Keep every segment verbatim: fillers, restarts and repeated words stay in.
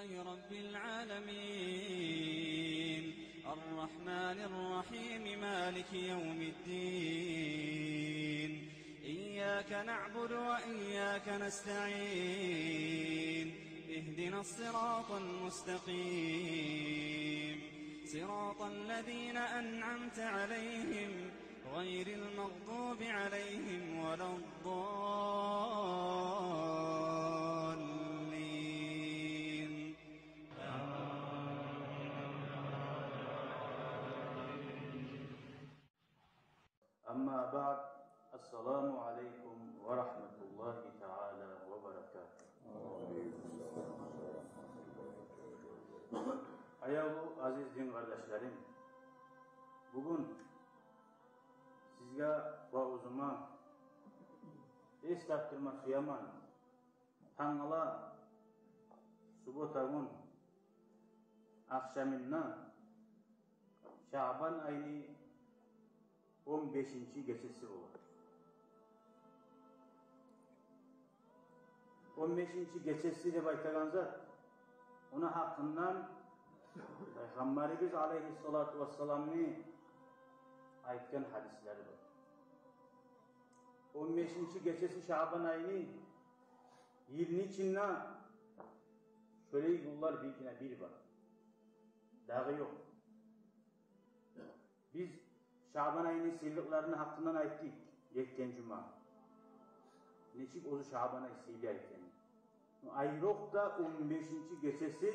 لله رب العالمين. الرحمن الرحيم. مالك يوم الدين. إياك نعبد وإياك نستعين. اهدنا الصراط المستقيم. صراط الذين أنعمت عليهم غير المغضوب عليهم ولا الضالين. أما بعد، السلام عليكم ورحمة الله تعالى وبركاته. Аявлу, азиз дин къардашларым, бугюн сизге ва оьзюме эс тапдырма сюемен, тангала суббота гюн ахшамында Шагьбан айны он бешинчи гечеси бола. Он бешинчи гечеси деп айтагъан зат, ону гьакъындан Пайхаммарыбыз алайгьиссалату вассаламны айтгъан гьадислери бар. Он бешинчи гечеси Шагьбан айны, йылны ичинде шолай гюнлер биргине бир бар. Дагъы ёкъ. Биз Шагьбан айны сыйлыкъларыны гьакъындан айтдыкъ гетген жума, нечик оьзю Шагьбан ай сыйлы экенни. Айрокъда он бешинчи гечеси,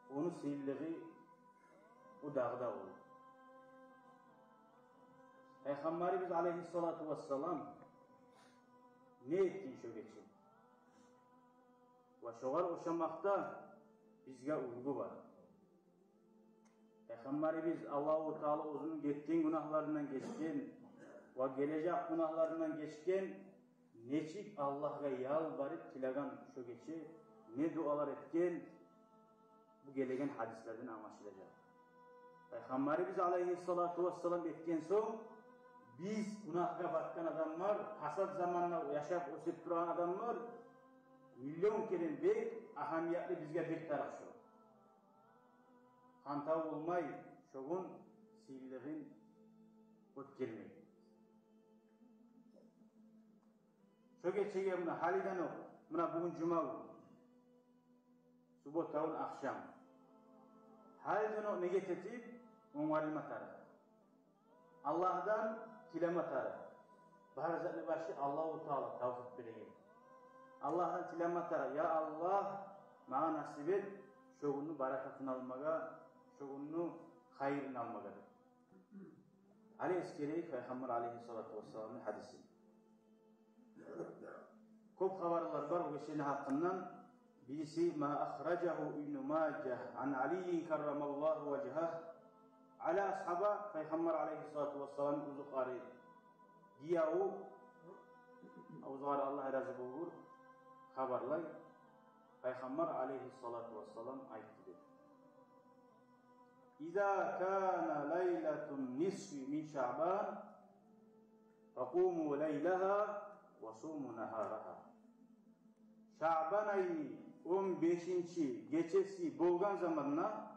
ону сыйлылыгъы о дагъы да уллу. Пайхаммарыбыз алайгьиссалату вассалам не этген шо гече? Ва шогъар ошамакъда бизге уьлгю бар. Пайхаммарыбыз, Аллагьу Таала оьзюню гетген гюнагьларындан гечген ва гележек гюнагьларындан гечген, нечик Аллагьгъа ялбарып тилеген шо гече, не дуалар этген, бу гелеген гьадислерден англашылажакъ. Пайхаммарыбыз алайгьиссалату вассалам этген сонг, биз гюнагьгъа батгъан адамлар, пасат заманда яшап оьсюп турагъан адамлар, миллион керен бек агьамиятлы бизге бир тарыкъ шо. Хантав болмай шо гюн сыйлылыгъын оьтгермей. Шо гечеге муна гьалиден окъ, муна бугюн жума гюн, суббота гюн ахшам, гьалиден окъ негет этип онгарылма тарыкъ. Аллагьдан тилеме тарыкъ. Бар затны башы Аллагьу Таала тавфикъ береген. Аллагьдан тилеме тарыкъ: «Я Аллагь, магъа насип эт шо гюнню баракатын алмагъа, шо гюнню хайырын алмагъа», — деп. Гьали эсгерейик Пайхаммар алайгьиссалату вассаламны гьадисин. Кёп хабарлар бар о гечени гьакъындан. Бириси ма ахражагьу Ибну Мажа ан Алийин каррамаллагьу важгьагь. Али асгьаба, Пайхаммар алайгьиссалату вассаламны узукъары гиеви, узукъары, Аллагь рази болгъур, хабарлай, Пайхаммар алайгьиссалату вассалам айтды деп: «Иза кана лайлатун нисфи мин Шагьбан, факъуму лайлагьа ва суму нагьарагьа». Шагьбан айны он бешинчи гечеси болгъан заманда,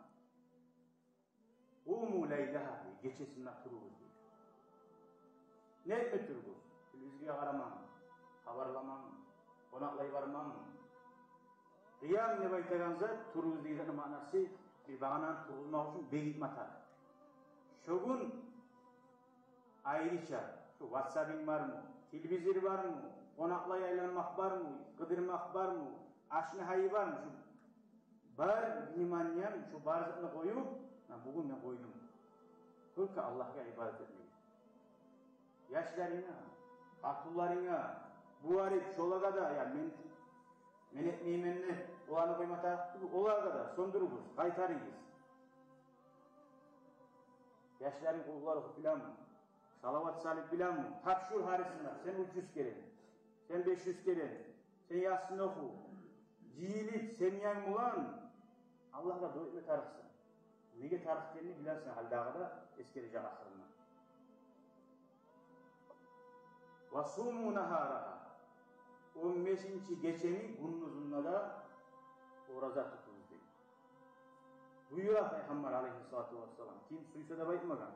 «къуму лайлагьа», гечесинде туругъуз дей. Не этме туругъуз? Телевизоргъа къарамагъа, хабарламагъа, къонакълай бармагъа. Къиям деп айтагъан зат, туругъуз деген затны маънасы, бир багъананы тургъузмакъ учун бегитме тарыкъ. Шо гюн айрыча, шо ватсабынг бармы, телевизор бармы, къонакълай айланмакъ бармы, къыдырмакъ бармы, ашны гьайы бармы, шо бар вниманиянг шо бар затны къоюп, муна бугюн мен къойдум только Аллагьгъа ибадат этмеге. Яшларынга, къатынларынга, бу арив шолагъа да, я мен, мен этмеймен деп, оланы къойма тарыкъ тюгюл, олагъа да сёндюрюгюз, къайтарыгъыз. Яшларынг Къулгьулар охуп билеми? Салават салып билеми? Тапшур гьарисине, сен уьч юз керен, сен беш юз керен, сен Ясин оху. Жыйылып, семьянг булан Аллагьгъа дуа этме тарыкъсан. Неге тарыкъ экенни билерсен, гьали дагъы да эсгережек ахырына. «Ва суму нагьарагьа». Он бешинчи гечени гюндюзюнде де ораза тутугъуз деп буюра Пайхаммар алайгьиссалату вассалам. Ким сюйсе деп айтмагъан.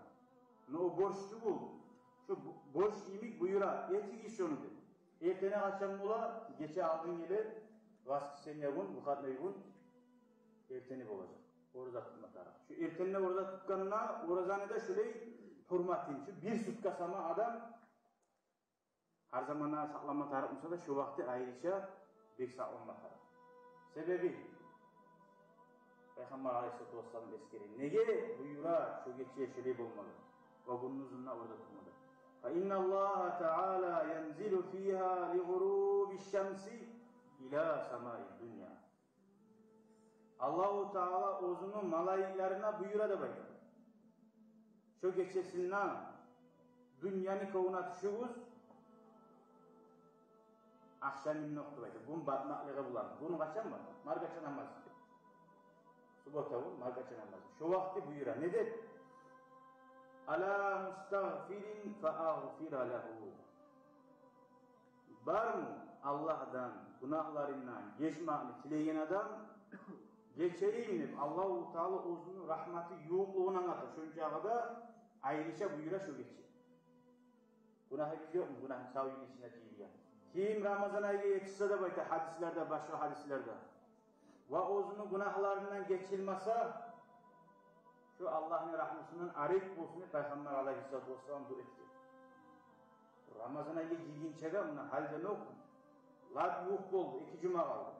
Но о борч тюгюл. Шо бо-, борч йимик буюра. Этигиз шону деп. Эртени къачан бола? Гече алдын геле, воскресенье гюн, выходной гюн эртени болажакъ. Ораза тутма тарыкъ. Шо эртенде ораза тутгъанда, оразаны да шолай гьюрметин, шо бир сутка сама адам гьар заманда сакълама тарыкъ буса да, шо вакъти айрыча бек сакъланма тарыкъ. Себеби Пайхаммар алайгьиссалату вассалам эсгере. Неге буюра шо гече шолай болмагъа ва гюндюзюнде ораза тутмагъа? Фа инналлагьа таала янзилу фигьа ли гъуруби шамси ила самаи дунья. Аллагьу Таала оьзюню малайиклерине буюра деп айта. Шо гечесинде дюньяны кёгюне тюшюгюз, ахшаминокъ деп айта. Гюн батмакълыгъы булан. Гюн къачан бата? Маркача намаз. Суббота гюн маркача намаз. Шо вакъти буюра. Не деп? Ала мустагъфирин фа агъфира лагьу. Бармы Аллагьдан гюнагьларындан гечмекни тилеген адам, гечейим деп, Аллагьу Таала оьзюню рагьматы ювукълугъун англата шончагъы да, айрыча буюра шо гече. Гюнагьыбыз ёкъму? Гюнагь сав йылны ичинде жыйылгъан. Ким Рамазан айгъа етишсе деп айта гьадислерде, башгъа гьадислерде, ва оьзюню гюнагьларындан гечилмесе, шо Аллагьны рагьмусундан арек болсун деп Пайхаммар алайгьиссалату вассалам дуа этген. Рамазан айгъа гиргинчеге муна гьалиден окъ, лап ювукъ болду, эки жума къалды.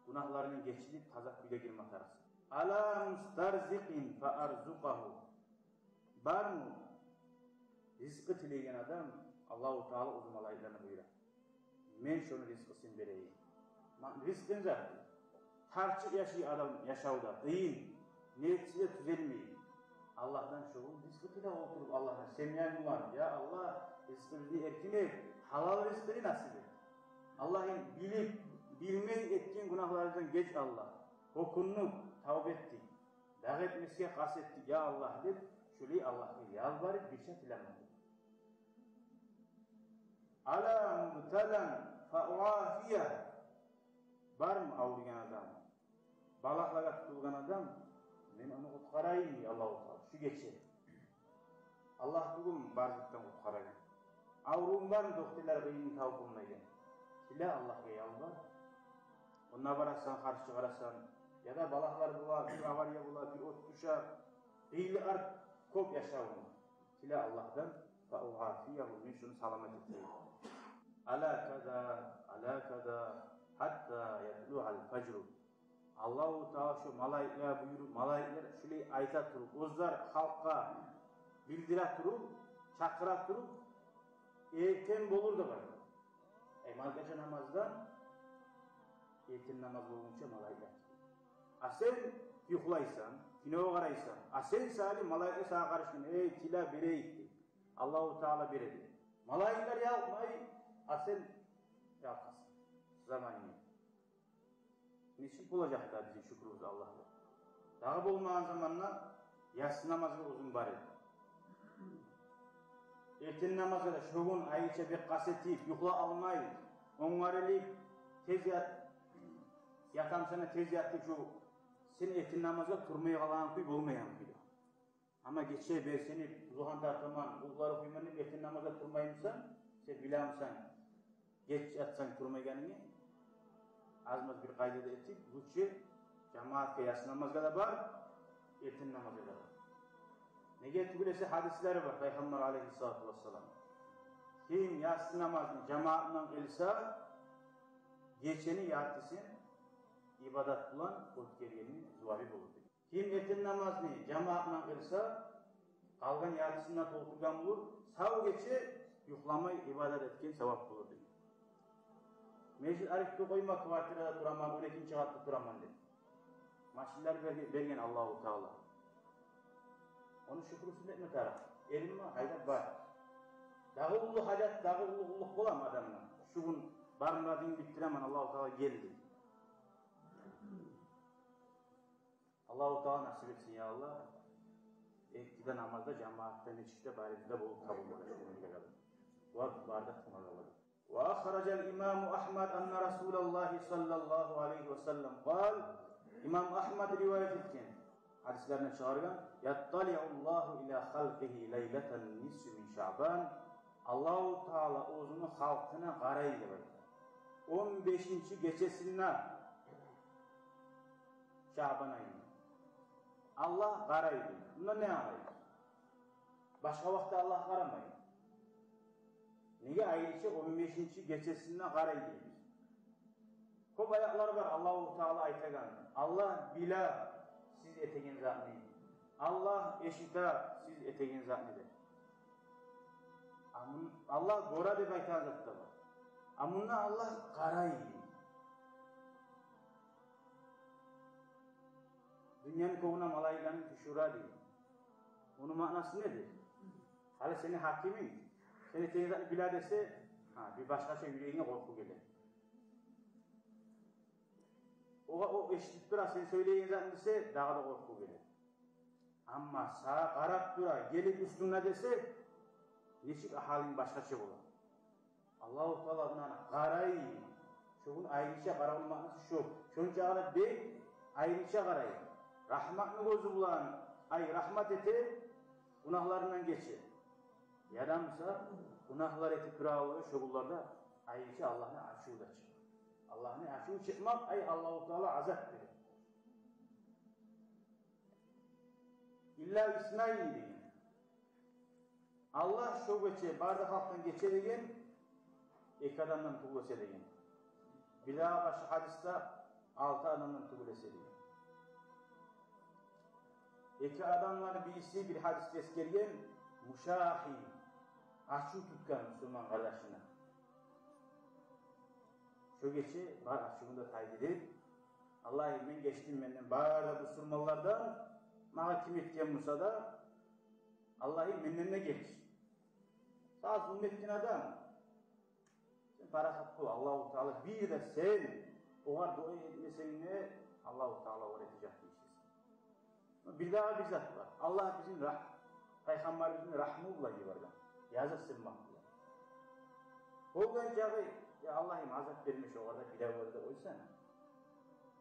Гюнагьларындан гечилип, таза кюйде гирме тарыкъ. Ала мустарзикъин фа арзукъагьу. Бармы ризкъы тилеген адам, Аллагьу Таала оьзю малайиклерине буюра. Мен шону ризкъысын берейим. Ма-, ризкъы не зат? Тарчыкъ яшай адам яшавда, къыйын, нетсе де тюзелмей. Аллагьдан шогъун ризкъы тилеп олтуруп, Аллагьдан семья булан, я Аллагь, ризкъыбызны эркин эт, гьалал ризкъыны насип эт. Аллагьым, билип, билмей этген гюнагьларыбыздан геч, Аллагь. Гьёкюндюк, тавба этдик. Дагъы этмесге къаст этдик, я Аллагь, деп, шолай Аллагьгъа ялбарып, бирче тилеме. Ала мубталан фа уафия. Бармы авругъан адам, балагьлагъа тутулгъан адам, мен ону къутгъарайым, дей Аллагьу Таала, шу гече. Аллагь тюгюлмю бар затдан къутгъарагъан? Аврувунг бармы, докторлар къыйынын табып болмайгъан? Тиле, Аллагьгъа ялбар. Онда барасан, харж чыгъарасан, яда балагьлар бола, бир авария бола, бир от тюше, къыйынлыкълар кёп яшавунг. Тиле Аллагьдан, фа уафиягьу, мен шуну саламат этейим. Ала каза, ала каза, хатта ятлуал фажру. Аллагьу Таала шу малайиклеге буюруп, малайиклер шулай айта туруп, оьзлер халкъгъа билдире туруп, чакъыра туруп, эртен болур деп айта. Ай, маркача намаздан эртен намаз болгъунча малайиклер. А сен юхлайсан, кино къарайсан, а сен сали малайиклер сагъа къарашгъан, эй, тиле, берейик деп. Аллагьу Таала береди. Малайиклер ялкъмай, а сен ялкъасан. Заманынг. Нечик болажакъ да бизин шюкюрюбюз Аллагьгъа? Дагъы болмагъан заманда яссы намазгъа оьзюнг бар эдинг. Эртен намазгъа да шо гюн айрыча бек къаст этип, юхлап алмай, онгарылып, тез ят, ятамсан да тез ят деп, шо сен эртен намазгъа турмай къалагъан кюй болмайгъан кюйде. Амма гече берсенип, узагъан тартаман, къуллар охуйман деп эртен намазгъа турмаймысан, сен билемисен, геч ятсанг турмайгъанынгны, аз-маз бир къайда да этип, лучше жамаатгъа, яссы намазгъа да бар, эртен намазгъа да бар. Неге тюгюл эсе, гьадислери бар Пайхаммар алейгьиссалату вассалам. Ким яссы намазны жамаат булан къылса, гечени яртысын ибадат булан оьтгергенни зувабы болур деген. Ким эртен намазны жамаат булан къылса, къалгъан яртысын да толтургъан болур, сав гече юхламай ибадат этген савап болур деген. Межит Арифде къойма, квартирада тураман, он экинчи къатда тураман деп. Машинлер берген, берген Аллагьу Таала. Ону шюкюрюсюн этме тарыкъ. Эринме, гьайдап бар. Дагъы уллу гьажат, дагъы уллу къуллукъ боламы адамгъа? Шу гюн бар мурадынгны битдиремен, Аллагьу Таала гелди. Аллагьу Таала насип этсин, я Аллагь. Эки де намазда жамаатда, межитде, барыбызда болуп къабул болсун. Ва бары да тынглап алайыкъ. Ва ахражал имаму Агьмад анна Расул Расулуллагьи саллаллагьу алайгьи ва саллам къал, имам Агьмад риваят этген, гьадислерине чыгъаргъан: «Ятталиуллагьу ила халкъигьи лайлатан нисфи мин Шаъбан». Аллагьу Таала оьзюню халкъына къарай деп айта. Он бешинчи гечесинде Шаъбан айны Аллагь къарай дей. Мундан не англайбыз? Башгъа вакътиде Аллагь къарамай. Неге айрыча он бешинчи гечесинде къарай дейбиз? Кёп аятлар бар Аллагьу Таала айтагъан: «Аллагь биле сиз этеген затны, Аллагь эшите сиз этеген затны», – деп. А мун-, Аллагь гёре деп айтагъан зат да бар. А мунда Аллагь къарай. Дюньяны кёгюне малайиклени тюшюре дей. Ону маънасы недир? Гьали сени гьакиминг, сен этеген затны биле десе, гьа, бир башгъача юрегинге къоркъув геле. Огъар о эшитип тура сен сёйлейген затны десе, дагъы да къоркъув геле. Амма сагъа къарап тура, гелип уьстюнге десе, нечик гьалынг башгъача бола. Аллагьу Таала мунда къарай. Шо гюн айрыча къаравну маънасы шо. Шончакъы да бек айрыча къарай. Рагьматны гёзю булан, ай, рагьмат эте, гюнагьларындан гече. Яда буса гюнагьлар этип тура, шо гюнлерде айрыча Аллагьны ачуву да чыгъа. Аллагьны ачуву чыкъмакъ, ай, Аллагьу Таала азап бере. Илла иснайни деген. Аллагь шо гече бары да халкъдан гече деген, эки адамдан тюгюл эсе деген. Бир дагъы башгъа гьадисде алты адамдан тюгюл эсе деген. Эки адамланы бириси, бир гьадисде эсгерген, мушагьин, ачув тутгъан бусурман къардашына. Шо гече бар ачувун да тайдырып, Аллагьым, мен гечдим менден бары да бусурманлардан, магъа ким этген буса да, Аллагьым, менден де геч. Сагъа зулму этген адам, сен парахат бол, Аллагьу Таала, бир де сен огъар дуа этмесенг де, Аллагьу Таала огъар этежек дейсиз. Бир дагъы бир зат бар. Аллагь бизин рагь-, Пайхаммарыбызны рагьму булан йиберген. Языкъсынмакъ булан. Болгъан чакъы, я Аллагьым, азап берме шогъар да, биревге де къойсана.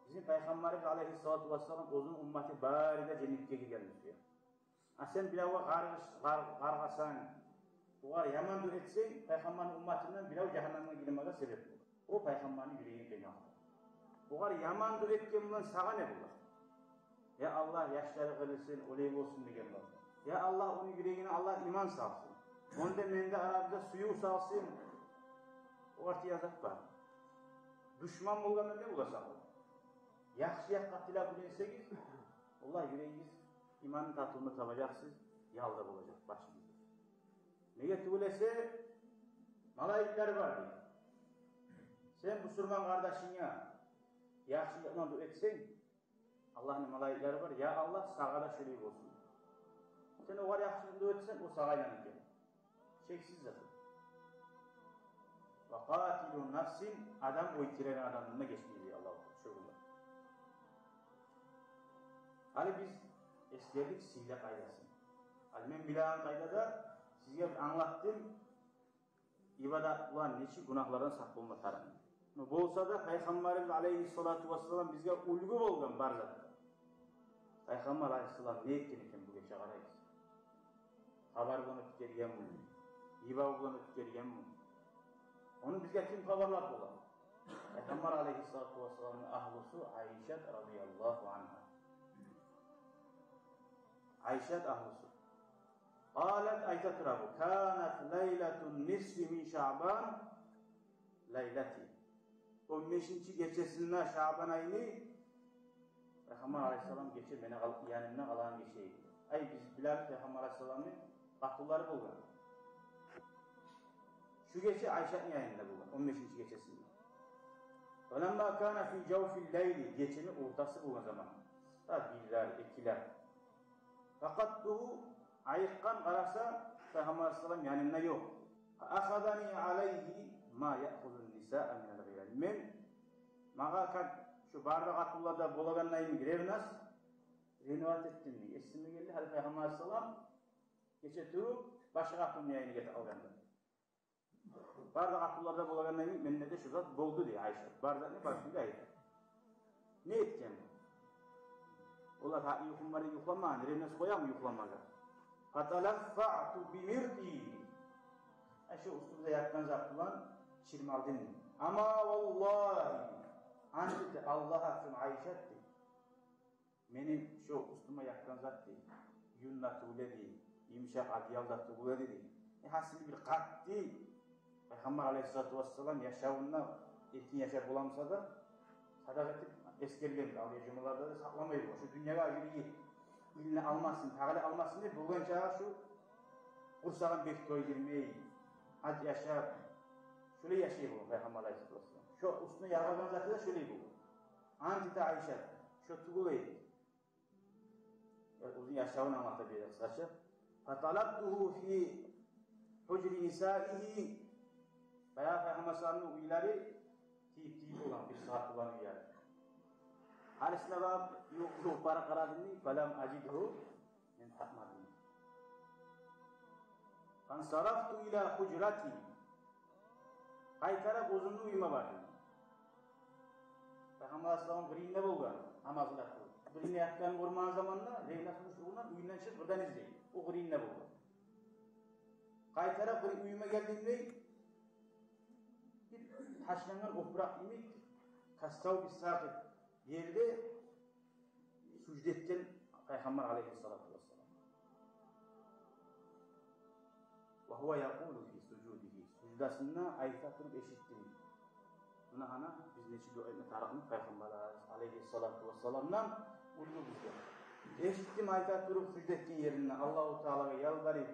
Бизин Пайхаммарыбыз алайгьиссалату вассалам оьзюню умматы бары да женнетге гиргенни сюе. А сен биревге къаргъаш-, къар-, къаргъасанг, огъар яман дуа этсенг, Пайхаммарны умматындан бирев жагьаннемге гирмеге себеп болур. О Пайхаммарны юрегин къыйнатар. Огъар яман дуа этген булан сагъа не болар? Я Аллагь, яшлары къырылсын, олай болсун деген бар. Я Аллагь, ону юрегине Аллагь иман салсын. Онда менде арабызда сююв салсын. Огъар тиеген зат бар. Душман болгъанда не болар сагъа? Яхшы якъгъа тилеп уьйренсегиз, валлагь, юрегигиз иманны татывун табажакъсыз, ял да болажакъ башыгъызда. Неге тюгюл эсе, малайиклер бар дей. Сен бусурман къардашынга яхшылыкъ булан дуа этсенг, Аллагьны малайиклери бар: «Я Аллагь, сагъа да шолай болсун». Сен огъар яхшылыкъ дуа этсенг, о сагъа айланып геле. Шексиз зат. «Ва къатилу нафсин», адам оьлтюреген адамдан да гечмей дей Аллагь шо гюнде. Гьали биз эсгердик сыйлы къайдасын. Гьали мен билеген къайдада сизге англатдым, ибадат булан нечик гюнагьлардан сакъ болма тарыкъны. Но болса да Пайхаммарыбыз алайгьиссалату вассалам бизге уьлгю болгъан бар затда. Пайхаммар алайгьиссалам не этген экен бу гече, къарайбыз. Хабар булан оьтгергенми? Йыбав булан оьтгергенми? Ону бизге ким хабарлап бола? Пайхаммар алайгьиссалату вассаламны агьлюсю Айшат радияллагьу ангьа. Айшат агьлюсю. Къалат, айта тура бу: «Канат лайлату нисфи мин Шаъбан лайлати». Он бешинчи гечесинде Шаъбан айны Пайхаммар алайгьиссалам гече мени къал-, янымда къалагъан гече эди. Ай, биз билебиз, Пайхаммар алайгьиссаламны къатынлары болгъан. Шу гече Айшатны янында болгъан, он бешинчи гечесинде. «Фаламма кана фи жавфил лайли», гечени ортасы болгъан заман. Сагьат бирлер, экилер. «Факъадтугьу», айыкъгъан, къараса, Пайхаммар алайгьиссалам янымда ёкъ. «Фаахазани алайгьи ма яахузун нисаа минал гъирати». Мен, магъа, как шу бары да къатынларда болагъандай ревность, ревновать этдим дей. Эсиме гелди, гьали Пайхаммар алайгьиссалам гече туруп, башгъа къатынны янына гетип къалгъанда. Бары да къатынларда болагъандай, менде де шо зат болду, дей Айшат. Бар затны башында айта. Не этген? Олар гьа, юхум бар деп юхламагъан, ревность къоямы юхламагъа? Фаталаффаъту бимирти. Э, шо уьстюмде ятгъан зат булан чирмалдым. Ама валлагьи, ант эте Аллагь гьакъын, Айшат, дей. Мени шо уьстюме ятгъан зат, дей, юн да тюгюл эди, йымышакъ одеял да тюгюл эди, дей. Э, гьасили бир къатты, Пайхаммар алайгьиссалату вассалам яшавунда эркин яшап боламыса да, садагъа этип эсгерген, ал жумаларда да сакъламай бола. Шо дюньягъа гирип, илни алмасын, тагъали алмасын деп, болгъан чакъы шо къурсагъын бек тойдурмай, аз яшап, шолай яшай болгъан Пайхаммар алайгьиссалату вассалам. Шо уьстюне яргъагъан заты да шолай болгъан. Ант эте Айшат, шо тюгюл эди. Оьзюню яшавун англата бере къысгъача. Фаталабтугьу фи гьужри нисаигьи. Баягъы Пайхаммар саллаллагьу алайгьи ва салламны уьйлери тийип-тийип болгъан, бир сагьат болгъан уьйлери. Гьарисине барып, ювукъ-ювукъ барып къарадым, дей, фалам ажидгьу, мен тапмадым. Фансарафту ила гьужрати. Къайтарып оьзюмню уьюме бардым. Пайхаммар алайгьиссалам къырыйында болгъан, намаз къылып. Къырыйында ятгъанын гёрмеген заманда, Лейла сююнчден уьюнден чыгъып, бирден излей. О къырыйында болгъан. Къайтарып къырый-, уьюме гелдим, дей. Бир ташлангъан опуракъ йимик, кассавби сакъит ерде сужда этген Пайхаммар алайгьиссалату вассалам. Ва гьува якъулу фи сужудигьи. Суждасында айта туруп эшитдим. Муна гьана биз нечик дуа этме тарыкъмы Пайхаммар алайгьиссалату вассаламдан уллу бизге. Эшитдим айта туруп сужда этген еринде, Аллагьу Таалагъа ялбарып: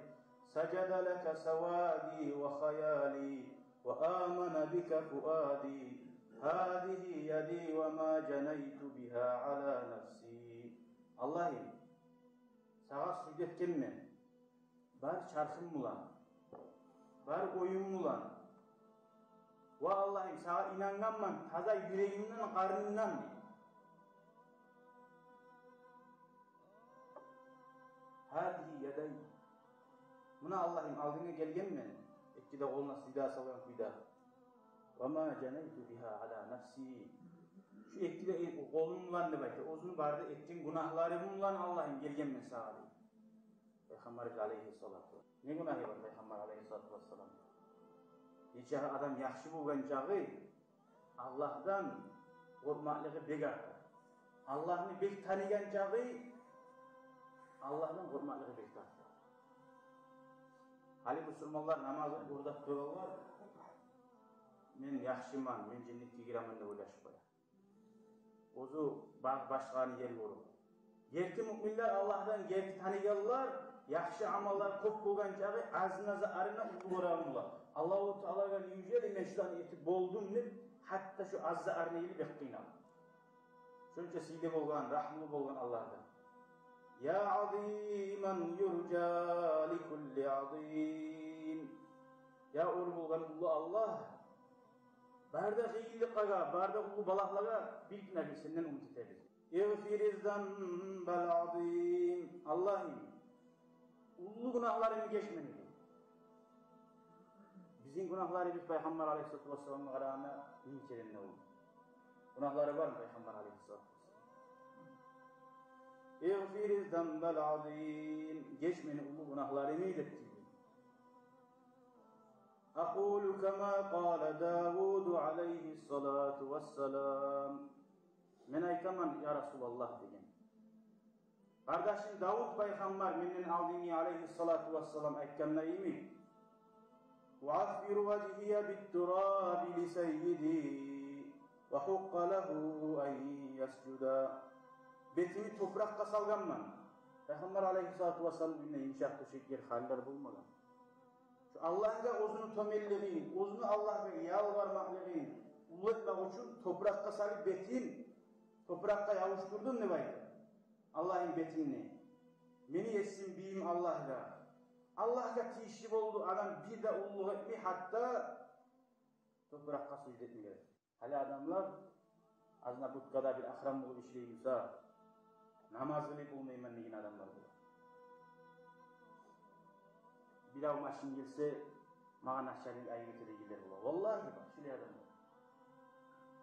сажада лака савади ва хаяли, ва амана бика фуади, гьазигьи яди ва ма жанайту бигьа ала нафси. Аллагьым, сагъа сужда этгенмен, бар чархым булан, бар оюм булан. Ва Аллагьым, сагъа инангъанман таза юрегимден, къарнымдан, дей. Гьазигьи ядай. Муна, Аллагьым, алдынга гелгенмен, эки де къолуна сыйдыра салгъан кюйде. Ва ма жанайту бигьа ала нафси. Шу эки де къолум булан деп айта, оьзюм бары да этген гюнагьларым булан, Аллагьым, гелгенмен сагъа, дей. Пайхаммар алайгьиссалату. Не гюнагьы бар Пайхаммар алайгьиссалату вассалам? Нечакъы адам яхшы болгъан чакъы, Аллагьдан къоркъмакълыгъы бек арта. Аллагьны бек таныгъан чакъы, Аллагьдан къоркъмакълыгъы бек арта. Гьали бусурманлар намаз къылып, ораза тутуп туралар. Мен яхшыман, мен женнетге гиремен деп ойлашып къоя. Оьзю ба-, башгъаны ер гёрюп. Герти муъминлер, Аллагьдан герти таныгъанлар, яхшы амаллар кёп болгъан чакъы азына, зарарына уллу гёреген бола. Аллагьу Таалагъа, неужели мен шуланы этип болдум деп, гьатта шу аз зарарына ерли бек къыйналып. Шонча сыйлы болгъан, рагьмулу болгъан Аллагьдан. Я азиман юржа ли кулли азим. Я оьр болгъан уллу Аллагь, бары да къыйынлыкълагъа, бары да уллу балагьлагъа бир гюнагьны сенден умут этебиз. Игъфири занбал азим. Аллагьым, уллу гюнагьларымны геч мени. Бизин гюнагьларыбыз Пайхаммар алайгьиссалату вассаламгъа къарагъанда минг керен де уллу. Гюнагьлары бармы Пайхаммар алайгьиссалату вассалам? Игъфири занбал азим. Геч мени уллу гюнагьларымны деп тийди. Акъулу кама къала Давуду алайгьиссалату вассалам. Мен айтаман, я Расулаллагь, деген. Къардашым Давуд пайхаммар менден алдынгъы алайгьиссалату вассалам айтгъанда йимик. Уаффиру важгьия бит-тураби ли саййиди ва гьукъкъа лагьу ан ясжуда. Бетимни топуракъгъа салгъанман. Пайхаммар алайгьиссалату вассалам уьюнде йымышакъ тёшек, ер халилер болмагъан. Шо Аллагьгъа оьзюню тёменлигин, оьзюню Аллагьгъа ялбармакълыгъын уллу этмек учун топуракъгъа салып бетин, топуракъгъа ябушдурдум деп айта. Аллагьым, бетимни. Мени есим, бийим Аллагьгъа. Аллагьгъа тийишли болду адам бир де уллулукъ этмей, гьатта топуракъгъа сужда этмеге. Гьали адамлар азына будкада бир охран болуп ишлей буса, намаз къылып болмайман деген адамлар бола. Бирев машин гелсе, Магъа начальник айып эте дегенлер бола. Валлагьи, бар шулай адамлар.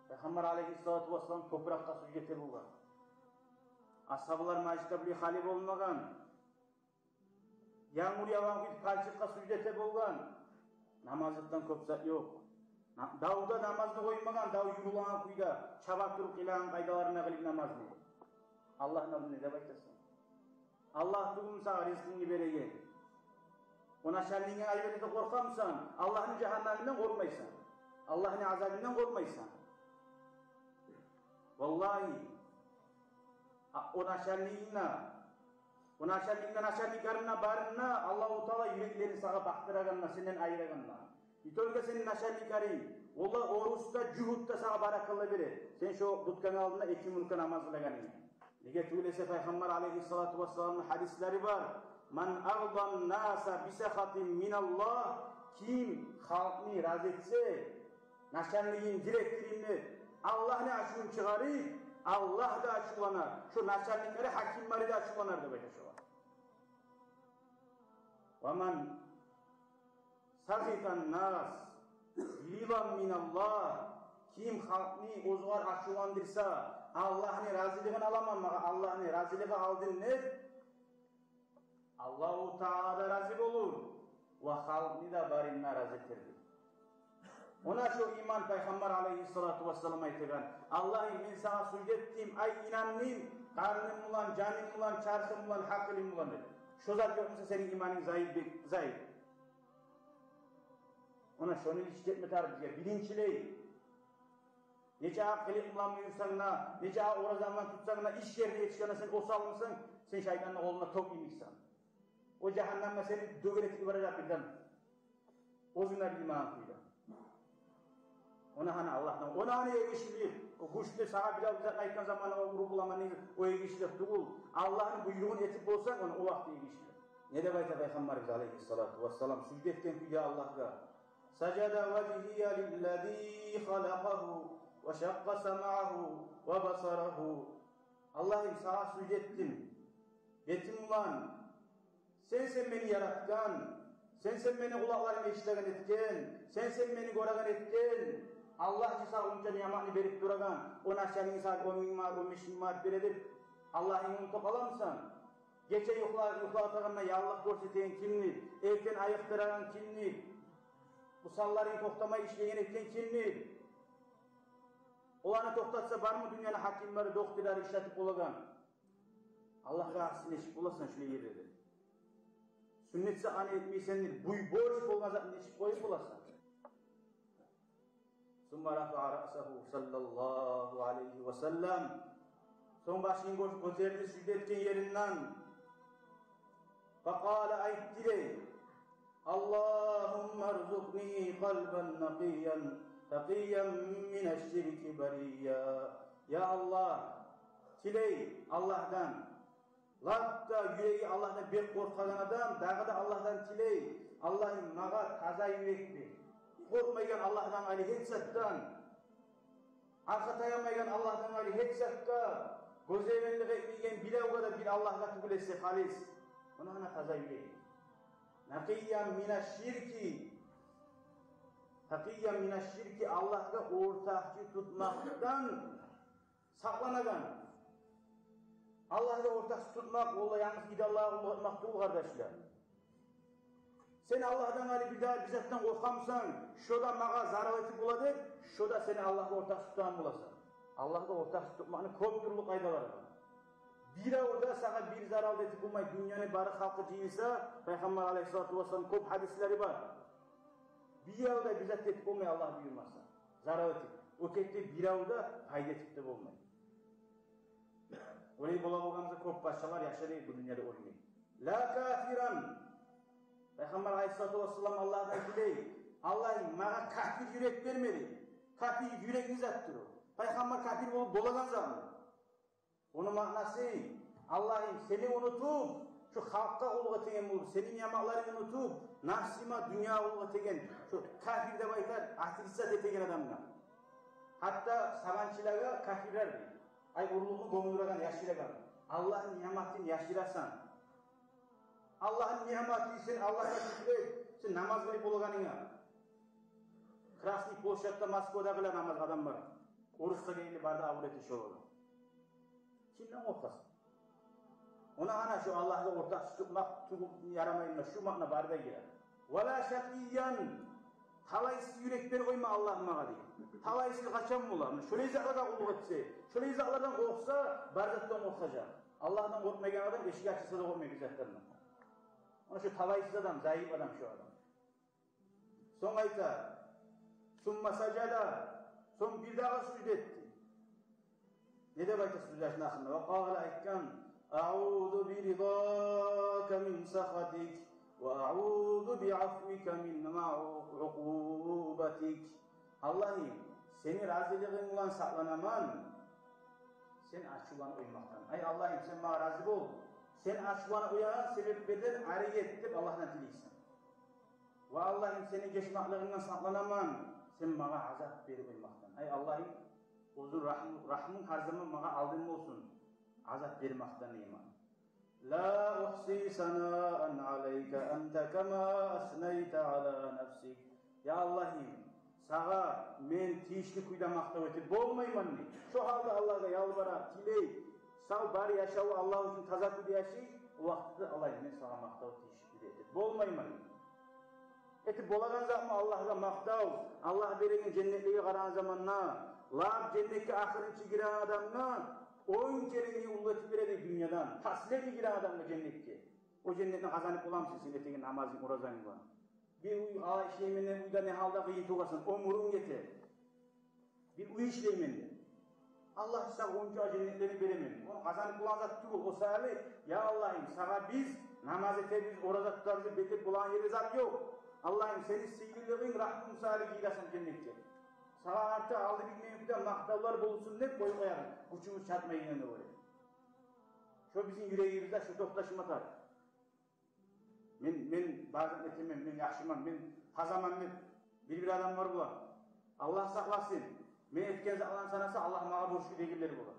Пайхаммар алайгьиссалату вассалам топуракъгъа сужда эте болгъан. Асгьабалар межитде булай гьали болмагъан. Янгур явгъан кюйде палчыкъгъа сужда эте болгъан. Намазлыкъдан кёп зат ёкъ. На-, давда намазны къоймагъан, дав юрюлеген кюйде, чаба туруп, къылагъан къайдаларына къылып намазны. Аллагьны алдында не деп айтасан? Аллагь тюгюлмю сагъа ризкъынгны береген? О начальникге айып этип къоркъамысан, Аллагьны жагьаннамындан къоркъмайсан, Аллагьны азабындан къоркъмайсан. Валлагьи, а, о начальникни, о начальникни, начальниклерини барын да Аллагьу Таала юреклерин сагъа бакъдырагъанда, сенден айырагъанда. Не только сени начальниклеринг, олар орусда, жугьутда сагъа баракалла бере. Сен шо будканы алдында эки минутгъа намаз къылагъанынг. Неге тюгюл эсе, Пайхаммар алайгьиссалату вассаламны гьадислери бар: «Ман ардан наса би сахатин миналлагь», ким халкъны рази этсе, начальнигин, директорун, Аллагьны ачувун чыгъарып, Аллагь да ачувланар, шо начальниклери, гьакимлери де ачувланар деп айта шогъар. «Ва ман сахитан нас ридан миналлагь», ким халкъны оьзюгер ачувландырса, Аллагьны разилигин аламан магъа, Аллагьны разилиги алдын деп, Аллагьу Таала да рази болур, ва халкъны да барын да рази этер деп. Она шо иман, Пайхаммар алайгьиссалату вассалам айтагъан: «Аллагьым, мен сагъа сужда этдим, ай инандым, къарным булан, жаным булан, чархым булан, гьакъылым булан», — деп. Шо зат ёкъ буса, сени иманынг зайып, бек зайып. Она шону иш этме тарыкъ бизге. Биринчилей, нече къылыкъ булан юрюсенг де, нече ораза булан тутсанг да, иш ерине етишгенде сен осалмысан, сен шайтанны къолунда топ йимиксен. О жагьаннамгъа сени дёгерек этип баражакъ бирден. Оьзюнг де билмеген кюйде. Она гьана Аллагьдан, она гьана эргишилик. О гючлю сагъа бирев бир зат айтгъан заманда, о уруп боламан деген, о эргишилик тюгюл. Аллагьны буйругъун этип болсанг, она о вакъти эргишилик. Не деп айта Пайхаммарыбыз алайгьиссалату вассалам сужда этген кюйде Аллагьгъа? «Сажада важгьия лиллази халакъагьу ва шакъкъа самъагьу ва басарагьу». Аллагьым, сагъа сужда этдим бетим булан. Сен, сен мени яратгъан, сен, сен мени къулакъларым эшитеген этген, сен, сен мени гёреген этген. Аллагь чы сагъа онча ниъматны берип турагъан, о начальник сагъа он минг манат, он беш минг манат бере деп, Аллагьынгны унутуп къаламысан? Гече юхла-, юхлап ятагъанда яллыкъ гёрсетеген кимдир? Эртен айыкъдырагъан кимдир? Бу санларынг токътамай ишлейген этген кимдир? Оланы токътатса, бармы дюньяны гьакимлери, докторлары ишлетип болагъан? Аллагьгъа асийлешип боласан шулай ерлерде. Суннат затны этмейсен деп, бу борч болгъан затны этип къоюп боласан. Сумма рафаъа раъсагьу саллаллагьу алайгьи ва саллам. Сонг башын гё-, гётерди сужда этген еринден. Факъала, айтды дей: «Аллагьумма рзукъни къалбан накъиян, такъиян минаш-ширки бария». Я Аллагь, тилей Аллагьдан, лап да юреги Аллагьдан бек къоркъагъан адам дагъы да Аллагьдан тилей: «Аллагьым, магъа таза юрек бер, къоркъмайгъан Аллагьдан къайры гьеч затдан, аркъа таямайгъан Аллагьдан къайры гьеч затгъа, гёзевенлик этмейген биревге де, бир Аллагьгъа тюгюл эсе, халис». Она гьана таза юрек. Накъиян минаш-ширки. Такъиян минаш-ширки, Аллагьгъа ортакъчы тутмакъдан сакъланагъан. Аллагьгъа ортакъчы тутмакъ, ол да янгыз идоллагъа къуллукъ этмек тюгюл, къардашлар. Сен Аллагьдан къайры бир дагъы бир затдан къоркъамысан, шо да магъа зарал этип бола деп, шо да сени Аллагьгъа ортакъчы тутагъан боласан. Аллагьгъа ортакъчы тутмакъны кёп тюрлю къайдалары бар. Бирев де сагъа бир зарал да этип болмай, дюньяны бары халкъы жыйылса, Пайхаммар алайгьиссалату вассалам кёп гьадислери бар. Бирев де бир зат этип болмай, Аллагь буюрмаса, зарал этип. О кепде бирев де пайда этип де болмай. Олай бола болгъан буса, кёп пачалар яшады бу дюньяда, оьлмей. Ла кафиран. Пайхаммар алайгьиссалату вассалам Аллагьдан тилей: «Аллагьым, магъа капир юрек берме», — дей. Капир юрек не затдыр о? Пайхаммар капир болуп болагъан затмы? Ону маънасы: «Аллагьым, сени унутуп, шу халкъгъа къуллукъ этеген болуп, сени ниъматларынгны унутуп, напсыма, дюньягъа къуллукъ этеген, шу капир деп айтар, отрицать этеген адамгъа». Гьатта сабанчылагъа капирлер дей. Ай, урлугъун гёмдюреген, яшырагъан. Аллагьны ниъматын яшырасан. Аллагьны ниъматы, сен Аллагьгъа шюкюр эт, сен намаз къылып болагъанынгъа. Красный площадьда Москвада къыла намаз адамлар. Орусгъа гелип бары да абур эте шолар. Кимден къоркъасан? Она гьана шо Аллагьгъа ортакъчы тутмакъ тюгюл, ярамай, муна шу маъна бары да гире. «Ва ла шакъиян». Талайсыз юрек берип къойма Аллагь магъа деген. Талайсыз къачан бола? Муна шолай затлагъа къуллукъ этсе, шолай затлардан къоркъса, бар затдан къоркъажакъ. Аллагьдан къоркъмайгъан адам эшик ачылса да къоркъмай бир затдан. Она шо талайсыз адам, заип адам шо адам. Сонг айта: «Сумма сажада». Сонг бирдагъы сужда этди. Не деп айта суждасыны ахырында? «Ва къала», айтгъан: «Аъузу би ридака мин сахатик, ва аъузу би афвика мин ма-, укъубатик». Аллагьым, сени разилигинг булан сакъланаман сен ачувланып къоймакъдан. Ай Аллагьым, сен магъа рази бол сен ачувланып къоягъан себеплерден ари эт деп Аллагьдан тилейсен. Ва Аллагьым, сени гечмеклигингден сакъланаман сен магъа азап берип къоймакъдан. Ай Аллагьым, оьзюнг рагьму-, рагьмунг гьар заман магъа алдын болсун азап бермекден, деймен. «Ла ухси санаан алайка анта кама аснайта ала нафсик». Я Аллагьым, сагъа мен тийишли кюйде макътав этип болмайман, дей. Шо гьалда Аллагьгъа ялбара, тилей, сав бар яшаву Аллагь учун таза кюйде яшай, о вакътиде Аллагь мен сагъа макътав тийишли кюйде этип болмайман. Этип болагъан затмы Аллагьгъа макътав? Аллагь береген женнетлеге къарагъан заманда, лап женнетге ахырынчы гиреген адамгъа он керен уллу этип береди дюньядан. Последний гиреген адамгъа женнетге. О женнетни къазанып боламысан сен этеген намазынг, оразанг булан? Бир уьй, къала ишлеймен деп, уьйде не гьалда къыйын тёгесен, оьмюрюнг гете. Бир уьй ишлеймен деп. Аллагь сагъа онча женнетлени беремен. Ону къазанып болагъан зат тюгюл. О саялы, я Аллагьым, сагъа биз намаз этебиз, ораза тутабыз деп бек этип болагъан ерде зат ёкъ. Аллагьым, сени сыйлылыгъынг, рагьмунг саялы гийиресен женнетге. Сагъа артыкъ алды билмеймикен макътавлар болсун деп къоюп къоярбыз, гючюбюз чатмайгъангъа гёре. Шо бизин юрегибизде шо токъташма тарыкъ. Мен, мен барын этемен, мен яхшыман, мен тазаман деп бир-бир адамлар бола. Аллагь сакъласын. Мен этген затланы санаса, Аллагь магъа борчлу дегенлер бола.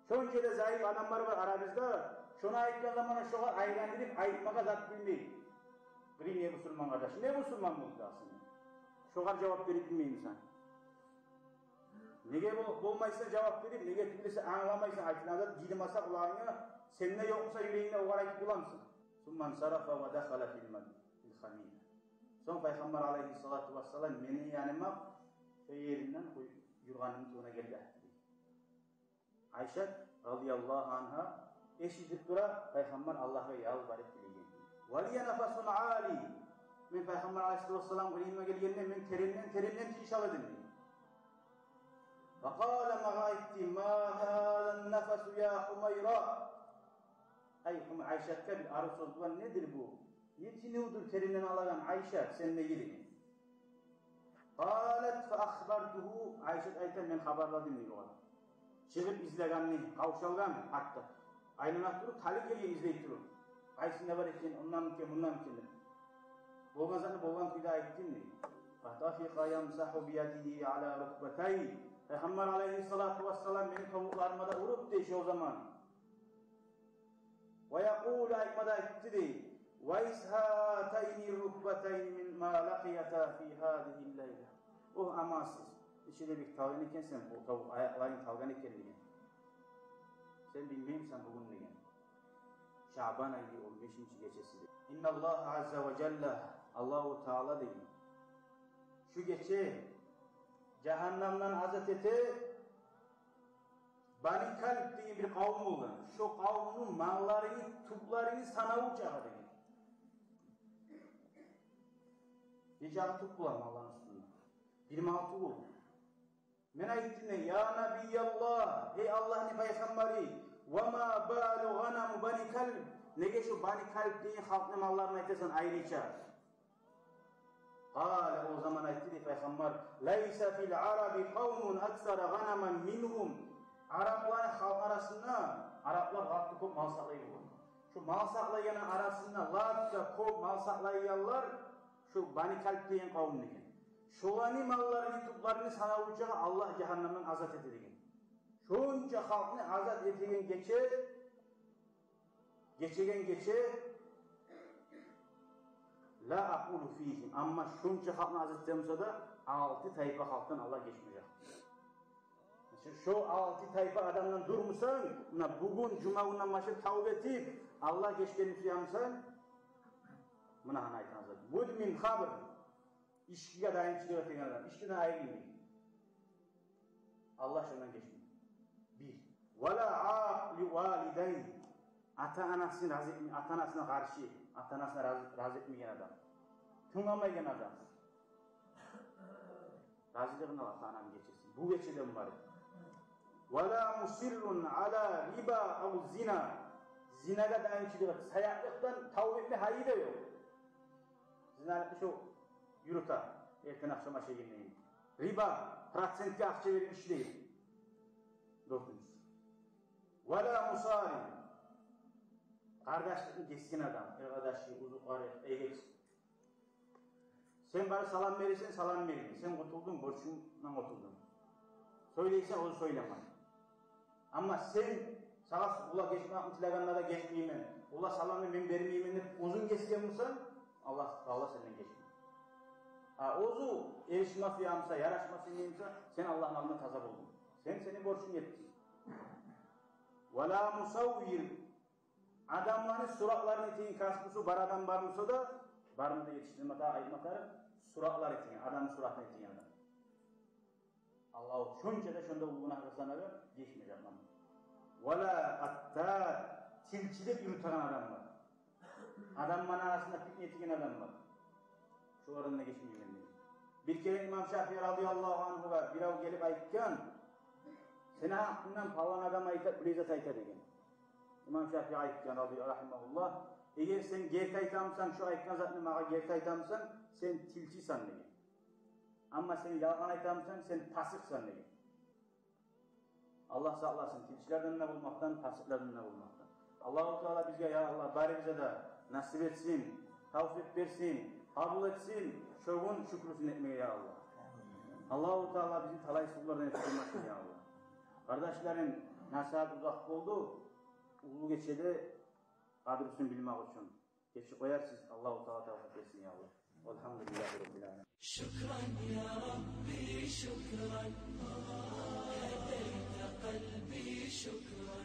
Шонча да заип адамлар бар арабызда. Шону айтгъан заманда шогъар айландырып айтмагъа зат билмей. Къырый не бусурман къардаш, не бусурман болду асылында? Шогъар жавап берип билмеймисен? Неге бол-, болмайсан жавап берип, неге тюгюл эсе англамайсан, айтылагъан зат гирмесе къулагъынга, сенде ёкъ буса юрегингде, огъар айтып боламысан? «Сумма ансарафа ва дахала фил мад-, фил хамина». Сонг Пайхаммар алайгьиссалату вассалам мени яныма шо еринден къуй-, юргъанымны тюбюне гелди. Айшат радияллагьу ангьа эшитип тура, Пайхаммар Аллагьгъа ялбарып тилеген. «Ва лия нафасун али». Мен Пайхаммар алайгьиссалату вассаламгъа, яныма гелгенде, мен теренден, теренден тийиш ала эдим, дей. «Ва къала», магъа айтды: «Ма гьаза нафасу я Хумайра?» Ай, Хум-, Айшатгъа бир арив сёз булан: «Недир бу? Не тынывдур теренден алагъан, Айшат, сен?» — деген. «Къалат фа ахбартугьу», Айшат айта, мен хабарладым, дей, огъар. Чыгъып излегенни, къавшалгъан гьатта. Айлана туруп, талай гелген излей туруп. Къайсында бар экен, ондан экен, мундан экен деп. Болгъан затны болгъан кюйде айтдым, дей. «Фатафикъа ямсагьу биядигьи ала рукбатайя». Пайхаммар алайгьиссалату вассалам мени тобукъларыма да уруп, дей, шо заман. «Ва якъулу», айтма да айтды, дей: «Вайсгьа гьатайни рукбатайни мимма лакъията фи гьазигьи лайла». О амалсыз, нече де бек талгъан экенсен, бу тобукъ аякъларынг талгъан экен, деген. Сен билмеймисен бугюн, деген. Шаъбан айны он бешинчи гечеси, деген. «Инналлагьа азза ва жалла», Аллагьу Таала, деген, шу гече жагьаннамдан азат эте Бани Калб деген бир къавум болгъан. Шо къавумну малларыны тюплерини санаву чакъы, деген. Нечакъы тюп бола малланы уьстюнде? Бир мал тюгюл. Мен айтдым, дей: «Я Набияллагь, эй Аллагьны пайхаммары, ва ма балу гъанами Бани Калб? Неге шо Бани Калб деген халкъны малларын айтасан айрыча?» Къала, о заман айтды, дей, Пайхаммар: «Лайса фил араби къавмун аксара гъанаман мингьум». Арапланы халкъ арасында, араплар лап да кёп мал сакълай болгъан. Шо мал сакълайгъанны арасында лап да кёп мал сакълайгъанлар шо Бани Калб деген къавум, деген. Шоланы малларыны тюплерини санаву чакъы Аллагь жагьаннамдан азат эте, деген. Шонча халкъны азат этеген гече, гечеген гече, لا أقول فيهم. Амма шонча халкъны аз этсе буса да, алты тайпа халкъдан Аллагь гечмежек. Значит, шо алты тайпа адамдан дюр бусанг, муна бугюн, жума гюнден башлап тавба этип, Аллагь гечгенни сюе бусанг, муна гьана айтагъан зат. مدمن خمر. Ичкиге дайым чыдагъан адам, ичкиден айрылмай. Аллагь шондан гечмей. Бир. ولا عاق لوالديه. Ата-анасын рази этме-, ата-анасына къаршы, ата-анасына рази, рази этмеген адам. Тынгламайгъан адам. Разилигин ал ата-ананы гечесин. Бу гечеден бар. ولا مصر على ربا أو زنا. Зинагъа дайым чыдагъан, саякълыкъдан тавба этме гьайы да ёкъ. Зиналыкъны шо юрюте, эртен-ахшам ашайгъан дейин. Риба, процентге акъча берип ишлей. Дёртюнчюсю. ولا مصارم. Къардашлыкъны гесген адам, эркъардашы, узукъары, эгеч. Сен барып салам бересен, салам бермей. Сен къутулдунг, борчунгдан къутулдунг. Сёйлейсен, оьзю сёйлемей. Амма сен, сагъа олар гечмекни тилегенде де гечмеймен, олар саламны мен бермеймен деп, оьзюнг гесген бусанг, Аллагь Таала сенден гечмей. А оьзю эришме сюе буса, ярашма сюе буса, сен Аллагьны алдында таза болдунг. Сен сени борчунгну этдинг. ولا مصور. Адамланы суратларын этеген касбусу бар адам бар буса да, барын да етишдирме тарыкъ, айтма тарыкъ, суратлар этеген, адамны суратын этеген адам. Аллагь шонча да шонда уллу гюнагь санагъан, гечмежек адам. ولا قتات, тилчилик юрютеген адам бар. Адамланы арасында питне этеген адам бар. Шолардан да гечмеймен деген. Бир керен имам Шафии радияллагьу ангьугъа бирев гелип айтгъан: «Сени гьакъынгдан палан адам айта, бир зат айта», — деген. Имам Шафии айтгъан, ради-, рагьимагьуллагь: «Эгер сен герти айта бусанг, шо айтгъан затны магъа герти айта бусанг, сен тилчисен», — деген. «Амма сен ялгъан айта бусанг, сен пасыкъсан», — деген. Аллагь сакъласын тилчилерден де болмакъдан, пасыкълардан да болмакъдан. Аллагьу Таала бизге, я Аллагь, барыбызгъа да насип этсин, тавфикъ берсин, къабул этсин шо гюн шюкюрюн этмеге, я Аллагь. Аллагьу Таала бизин талайсызлардан этмесин, я Аллагь. Къардашларым, насигьат узакъ болду. Уллу гечеде къадрусун билмек учун. Гечип къоярсыз, Аллагьу Таала тавфикъ берсин, я Аллагь. والحمد لله رب العالمين. شكرا يا ربي، شكرا. هديت قلبي، شكرا.